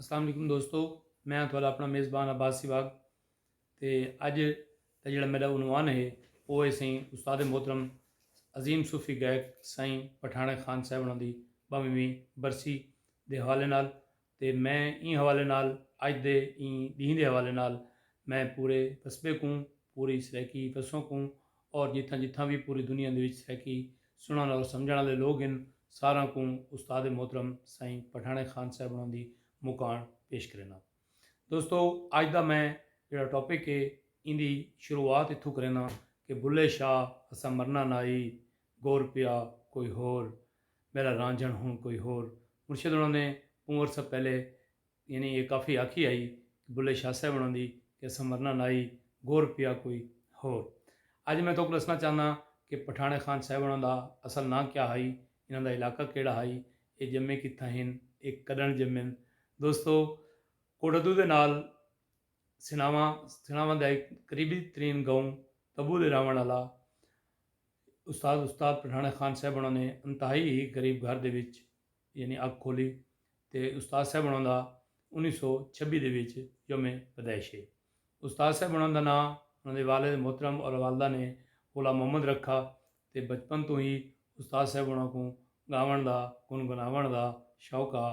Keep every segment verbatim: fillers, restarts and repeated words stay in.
السلام علیکم دوستو، میں ہاں تہاݙا اپݨا میزبان عباس سیواگ۔ تے اڄ دا جیڑھا میݙا عنوان ہے، او ہے سئیں استاد محترم عظیم صوفی گائک سئیں پٹھاݨے خان صاحب ہوݨاں دی ٻاویہویں برسی دے حوالے نال۔ تے میں ایں حوالے نال، اڄ دے ایں ݙینہہ دے حوالے نال، میں پورے وسبے کوں، پوری سرائیکی وسوں کوں، اور جتھاں جتھاں وی پوری دنیا دے وچ سرائیکی سݨݨ اور سمجھݨ والے لوگ ہن، ساراں کوں استاد محترم سائیں پٹھاݨے خان صاحب ہوݨاں دی مکاݨ پیش کرینداں۔ دوستو، اڄ دا میں جیڑھا ٹاپک ہے، ایندی شروعات اتھوں کرینداں کہ بلے شاہ، اساں مرنا نائی، گور پیا کوئی ہور، میݙا رانجھݨ ہݨ کوئی ہور۔ مرشد ہوݨاں نے ٻہوں عرصہ پہلے، یعنی یہ کافی آکھی آئی کہ بلے شاہ صاحب ہوݨاں دی کہ اساں مرنا نائی، گور پیا کوئی ہور۔ اڄ میں تہاکوں ݙسݨا چاہنداں کہ پٹھاݨے خان صاحب ہوݨاں دا اصل ناں کیا ہئی، انہاں دا علاقہ کیڑھا ہئی، اے ڄمے کتھاں ہن، اے کݙݨ ڄمن۔ دوستو، کوٹھدو دے نال سناواں، سناواں دا ہک قریبی ترین گاؤں تبو دے رہوݨ والا استاد، استاد پٹھاݨے خان صاحب ہوݨاں نے انتہائی ہی غریب گھر دے وچ، یعنی اکھ کھولی، تے استاد صاحب ہوݨاں دا انیس سو چھبی دے وچ یوم پیدائش ہے۔ استاد صاحب ہوݨاں دا ناں انہاں دے والد محترم اور والدہ نے غلام محمد رکھا، تے بچپن توں ہی استاد صاحب ہوݨاں کوں ڳاوݨ دا، گنگناوݨ دا شوق ہا۔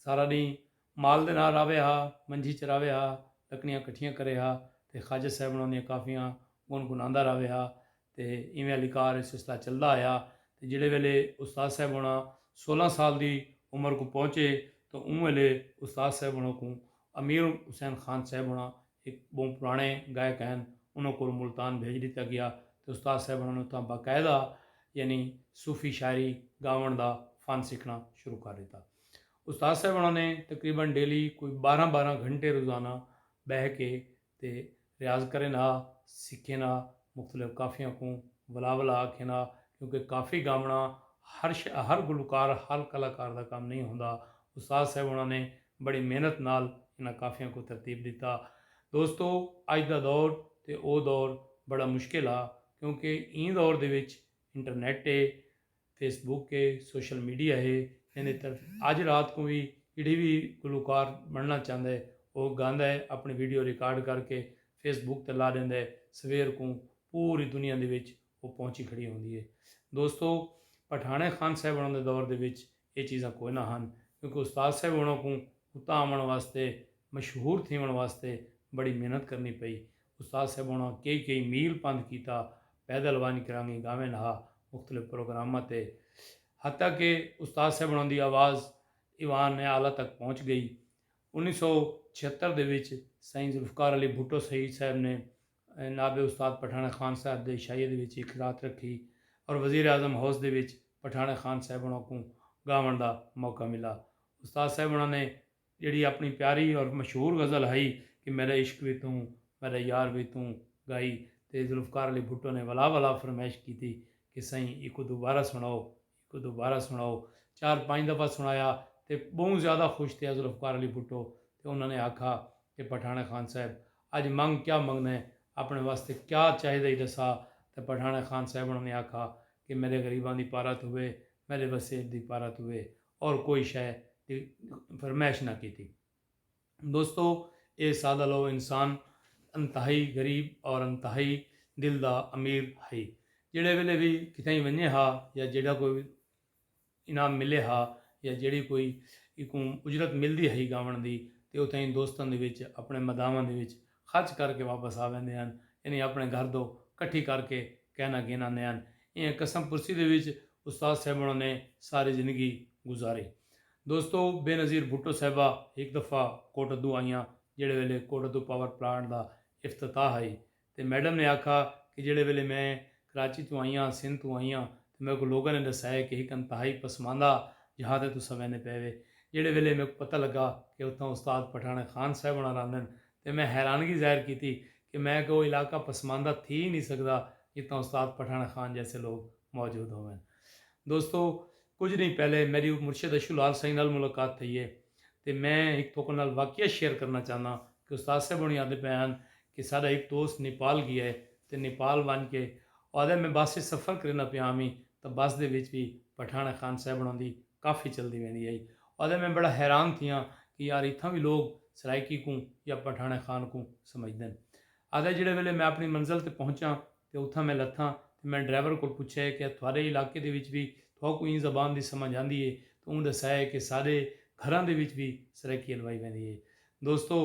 سارا ݙینہہ مال دے نال راہوے ہا، منجھی چراوے ہا، لکڑیاں کٹھیاں کرے ہا، تے خواجہ صاحب ہوݨاں دیاں کافیاں گنگناندا راہوے ہا۔ تے ایویں ہلی کار اے سلسلہ چلدا آیا۔ تے جیڑھے ویلے استاد صاحب ہوݨاں سولہ سال دی عمر کوں پہنچے، تاں اوں ویلے استاد صاحب ہوݨاں کوں امیر حسین خان صاحب ہوݨاں، ہک ٻہوں پراݨے گائک ہن، انہاں کول ملتان بھیج ݙتا ڳیا۔ تے استاد صاحب ہوݨاں نے اتھاں باقاعدہ، یعنی صوفی شاعری ڳاوݨ دا فن سکھݨا شروع کر ݙتا۔ استاد صاحب ہوݨاں نے تقریباً ڈیلی کوئی بارہ بارہ گھنٹے روزانہ ٻہہ کے تے ریاض کرن ہا، سکھن ہا، مختلف قافیاں کوں ولا ولا آکھن ہا، کیونکہ قافی ڳاوݨا ہر ش-، ہر گلوکار، ہر کلاکار دا کم نہیں ہوندا۔ استاد صاحب ہوݨاں نے بڑی محنت نال انہاں قافیاں کوں ترتیب ݙتا۔ دوستو، اڄ دا دور تے او دور بڑا مشکل ہا، کیونکہ ایں دور دے وچ انٹرنیٹ ہے، فیس بک ہے، سوشل میڈیا ہے، ایندے طرف اڄ رات کوں وی جیڑھے وی گلوکار بݨݨا چاہندا ہے، او ڳاندا ہے، اپݨی ویڈیو ریکارڈ کر کے فیس بک تے لا ݙیندا ہے، سویر کوں پوری دنیا دے وچ او پہنچی کھڑی ہوندی ہے۔ دوستو، پٹھاݨے خان صاحب ہوݨاں دے دور دے وچ اے چیزاں کوئی نہ ہن، کیونکہ استاد صاحب ہوݨاں کوں اتاں آوݨ واسطے، مشہور تھیوݨ واسطے بڑی محنت کرنی پئی۔ استاد صاحب ہوݨاں کئی کئی میل پندھ کیتا، پیدل ونڄ کے رنگیں ڳاوݨ ہا، مختلف پروگراماں تے، حتیٰ کہ استاد صاحب ہوݨاں دی آواز ایوان اعلیٰ تک پہنچ ڳئی۔ انیس سو چھہتر دے وچ سائیں ذوالفقار علی بھٹو سعید صاحب نے نائب استاد پٹھاݨے خان صاحب دے عشائیے دے وچ ہک رات رکھی اور وزیر اعظم ہاؤس دے وچ پٹھاݨے خان صاحب ہوݨاں کوں ڳاوݨ دا موقع ملا۔ استاد صاحب ہوݨاں نے جیڑھی اپݨی پیاری اور مشہور غزل ہئی کہ میݙا عشق وی توں، میݙا یار وی توں، ڳائی، تے ذوالفقار علی بھٹو نے ولا ولا فرمائش کیتی کہ سائیں، ایکوں دوبارہ سݨاؤ، ایکوں دوبارہ سݨاؤ۔ چار پنج دفعہ سݨایا تے ٻہوں زیادہ خوش تھیا ذوالفقار علی بھٹو، تے انہاں نے آکھا کہ پٹھاݨے خان صاحب، اڄ منگ کیا منگݨا ہے، اپݨے واسطے کیا چاہیدا ہی ݙسا۔ تے پٹھاݨے خان صاحب انہاں نے آکھا کہ میݙے غریباں دی پارت ہووے، میݙے وسیب دی پارت ہووے، اور کوئی شے دی فرمائش نہ کیتی۔ دوستو، اے سادہ لوہ انسان انتہائی غریب اور انتہائی دل دا امیر ہئی۔ جیڑھے ویلے وی کتھائیں ونڄے ہا یا جیڑھا کوئی انعام ملے ہا یا جیڑھی کوئی ایکوں اجرت ملدی ہئی ڳاوݨ دی، تے اتھائیں دوستاں دے وچ، اپݨے مداواں دے وچ خرچ کر کے واپس آ ویندے ہن، یعنی اپݨے گھر دو کٹھی کر کے کہنا گھن آندے ہن۔ ایں قسم پرسی دے وچ استاد صاحب ہوݨاں نے ساری زندگی گزاری۔ دوستو، بے نظیر بھٹو صاحبہ ہک دفعہ کوٹ ادو آئیاں، جیڑھے ویلے کوٹ ادو پاور پلانٹ دا افتتاح ہئی، تے میڈم نے آکھا کہ جیڑھے ویلے میں کراچی توں آئیاں، سندھ توں آئیاں، تے میکوں لوگاں نے ݙسائے کہ ہک انتہائی پسماندہ جہاں تے تساں ویندے پئے وے۔ جیڑھے ویلے میکوں پتہ لڳا کہ اتھاں استاد پٹھاݨے خان صاحب ہوݨاں رہندن، تے میں حیرانگی ظاہر کیتی کہ میں کہ او علاقہ پسماندہ تھی ہی نہیں سڳدا جتھاں استاد پٹھاݨے خان جیسے لوگ موجود ہوون۔ دوستو، کجھ ݙینھ پہلے میݙی مرشد اشو لال سائیں نال ملاقات تھئی ہے، تے میں ہک تہاکوں نال واقعہ شیئر کرݨا چاہنداں کہ استاد صاحب ہوݨی آہدے پئے ہن کہ ساݙا ہک دوست نیپال ڳیا ہے، تے نیپال ونڄ کے او آہدے میں بس اچ سفر کریندا پیا ہامی، تاں بس دے وچ وی پٹھاݨے خان صاحب ہوݨاں دی کافی چلدی ویندی ہئی۔ او آہدے میں بڑا حیران تھیاں کہ یار اتھاں وی لوگ سرائیکی کوں یا پٹھاݨے خان کوں سمجھدن۔ آہدا جیڑھے ویلے میں اپݨی منزل تے پہنچاں تے اتھاں میں لتھاں تے میں ڈرائیور کول پچھیا ہے کہ تہاݙے علاقے دے وچ وی تہاکوں ایں زبان دی سمجھ آندی ہے؟ تے اوں ݙسایا ہے کہ ساݙے گھراں دے وچ وی سرائیکی الوائی ویندی ہے۔ دوستو،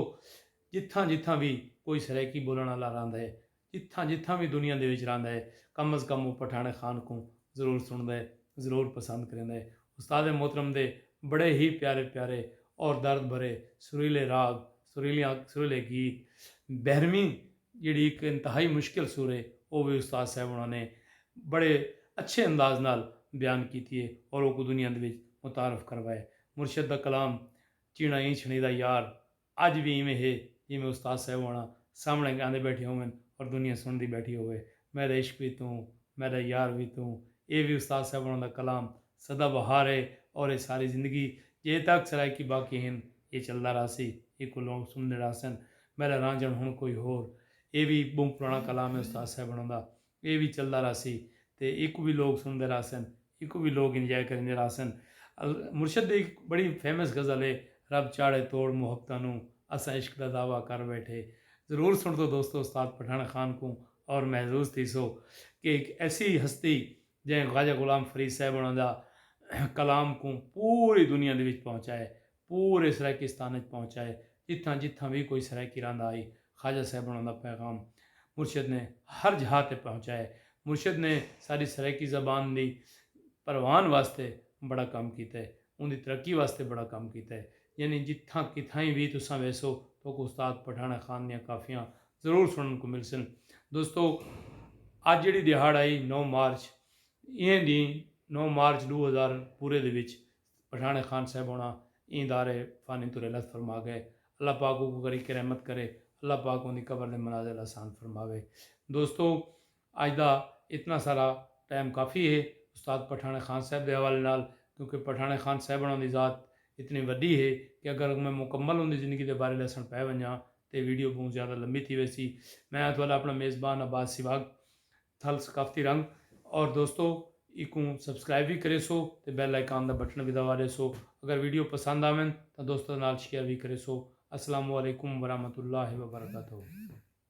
جتھاں جتھاں وی کوئی سرائیکی بولݨ آلا رہندا ہے، جتھاں جتھاں وی دنیا دے وچ رہندا ہے، کم از کم او پٹھاݨے خان کوں ضرور سݨدا ہے، ضرور پسند کریندا ہے۔ استاد محترم دے بڑے ہی پیارے پیارے اور درد بھرے سریلے راگ، سریلیاں سریلے گیت، بحرمی جیڑھی ایک انتہائی مشکل سور ہے، او وی استاد صاحب انہاں نے بڑے اچھے انداز نال بیان کیتی ہے اور اوکوں دنیا دے وچ متعارف کروائے۔ مرشد دا کلام، چینا ایں چھنی دا یار، اڄ وی ایویں ہے جیویں استاد صاحب ہونا سامنے آندے بیٹھے ہوون اور دنیا سنڑدی بیٹھی ہووے۔ میرا عشق وی توں، میرا یار وی توں، اے وی استاد صاحب ہونا دا کلام سدا بہار ہے۔ اور اے ساری زندگی جے تک سرائیکی باقی ہن، اے چلدا رہسی، اے کو لوگ سنڑدے رہسن۔ میرا رانجھن ہن کوئی ہور، اے وی بہوں پرانا کلام ہے استاد صاحب ہونا دا، اے وی چلدا رہسی تے ایکوں وی لوگ سنڑدے رہسن، ایکوں وی لوگ انجوائے کریندے رہسن۔ مرشد دی ہک بڑی فیمس غزل ہے، رب چاڑھے توڑ محبتاں نوں، اساں عشق دا دعویٰ کر بیٹھے۔ ضرور سنڑدو دوستو، استاد پٹھاݨے خان کوں اور محظوظ تھیسو کہ ہک ایسی ہستی جئیں خواجہ غلام فرید صاحب ہونا دا کلام کوں پوری دنیا دے وچ پہنچائے، پورے سرائیکستان وچ پہنچائے، جتھاں جتھاں وی کوئی سرائیکی رہندا ہئی، خواجہ صاحب ہونا دا پیغام مرشد نے ہر جہاں تے پہنچائے۔ مرشد نے ساݙی سرائیکی زبان دی پروان واسطے بڑا کم کیتا ہے، اوندی ترقی واسطے بڑا کم کیتا ہے۔ یعنی جتھاں کتھائیں وی تساں ویسو، تہاکوں استاد پٹھاݨے خان دیاں کافیاں ضرور سنڑن کوں ملسن۔ دوستو، اڄ جیڑھی ݙیہاڑ آئی نو مارچ، ایں ݙینہہ نو مارچ ݙو ہزار پورے دے وچ پٹھاݨے خان صاحب ہونا ایں دار فانی تو رحلت فرما گئے۔ اللہ پاک اوکوں کری کے رحمت کرے، اللہ پاک اوندی قبر دے منازل آسان فرماوے۔ دوستو، اڄ دا اتنا سارا ٹائم کافی ہے استاد پٹھاݨے خان صاحب دے حوالے نال، کیونکہ پٹھاݨے خان صاحب ہونا دی ذات اتنی وݙی ہے کہ اگر میں مکمل اوندی زندگی دے بارے ݙسݨ پئے ونڄاں تے ویڈیو بہوں زیادہ لمبی تھی ویسی۔ میں تہاݙا اپݨا میزبان عباس سواگ، تھل ثقافتی رنگ۔ اور دوستو، ایکوں سبسکرائب وی کریسو تے بیل آئیکن دا بٹن وی دبا ݙیسو۔ اگر ویڈیو پسند آون تاں دوستاں نال شیئر وی کریسو۔ السلام علیکم ورحمۃ اللہ وبرکاتہ۔